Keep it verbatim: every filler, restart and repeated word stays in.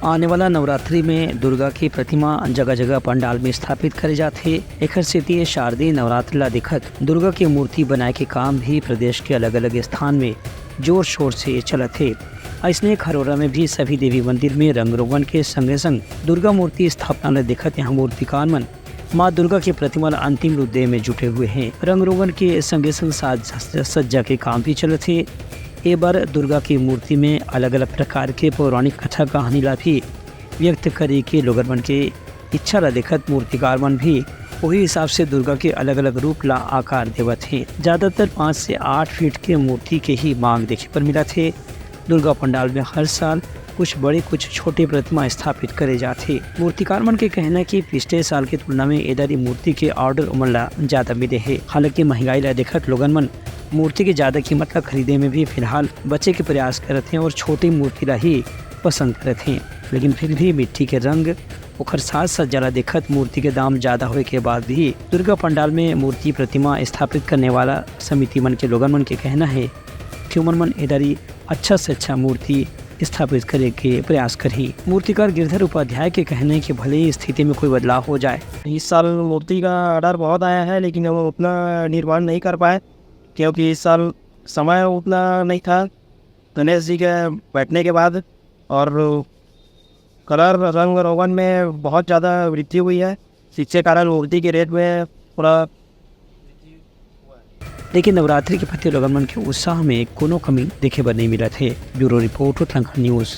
आने वाला नवरात्रि में दुर्गा के प्रतिमा जगह-जगह पंडाल में स्थापित करे जाथे। एखर सेती ये शारदीय नवरात्रि ला देखत दुर्गा के मूर्ति बनाए के काम भी प्रदेश के अलग-अलग स्थान में जोर-शोर से चलत हे। अइसने खरोरा में भी सभी देवी मंदिर में रंग रोगन के संगे-संग दुर्गा मूर्ति स्थापना ला देखत यहाँ मूर्तिकार मन माँ दुर्गा के प्रतिमा ला अंतिम रूप दे में जुटे हुए हैं। रंग रोगन के संगे-संग साज सज्जा के काम भी चलत हे। ए बार दुर्गा की मूर्ति में अलग-अलग प्रकार के पौराणिक कथा कहानी ला भी व्यक्त करे के लोगन मन के इच्छा ला देखत मूर्तिकार मन भी वही हिसाब से दुर्गा के अलग-अलग रूप ला आकार देवत हे। ज्यादातर पाँच से आठ फीट के मूर्ति के ही मांग देखे बर मिलत हे। दुर्गा पंडाल में हर साल कुछ बड़े, कुछ छोटे प्रतिमा स्थापित करे जाथे। मूर्तिकार मन के कहना हे कि पिछले साल के तुलना में ए दारी मूर्ति के ऑर्डर उमन ला ज्यादा मिले हे। हालांकि महंगाई ला देखत लोगन मन मूर्ति के ज्यादा कीमत ला खरीदे में भी फिलहाल बचे के प्रयास करत हें और छोटी मूर्ति ला ही पसंद करत हें। लेकिन फिर भी मिट्टी के रंग, ओखर साज सज्जा ला देखत मूर्ति के दाम ज्यादा होए के बाद भी दुर्गा पंडाल में मूर्ति प्रतिमा स्थापित करने वाला समिति मन के लोगन मन के कहना हे कि उमन मन ए दारी अच्छा से अच्छा मूर्ति स्थापित करे के प्रयास करही। मूर्तिकार गिरधर उपाध्याय के कहना हे कि भले ही स्थिति में कोई बदलाव हो जाए, इस साल मूर्ति का ऑर्डर बहुत आया है, लेकिन हम उतना निर्माण नहीं कर पाए, क्योंकि इस साल समय उतना नहीं था गणेश जी के बैठने के बाद, और कलर, रंग रोगन में बहुत ज़्यादा वृद्धि हुई है, जिसके कारण मूर्ति के रेट में थोड़ा लेकिन नवरात्रि के प्रति लोगन मन के उत्साह में कोनो कमी देखे बर नहीं मिलत हे। Bureau report, Uttarakhand news.